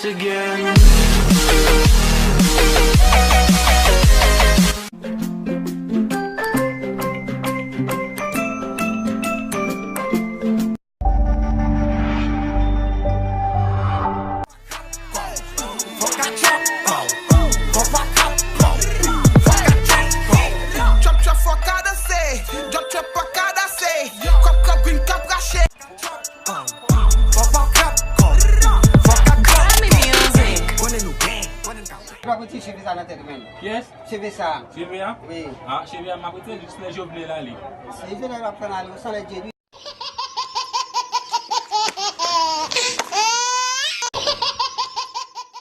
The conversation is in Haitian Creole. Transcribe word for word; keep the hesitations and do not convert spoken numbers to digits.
Again. Konnen nou gen. Papa ti cheve sa nan tèt ou menm. Kiyès? Cheve sa. Cheve a? Wi. Ah, cheve a, m ap retire jis lè Jovenel ale. Si Jovenel ap fè l ale, ou san lè Dye.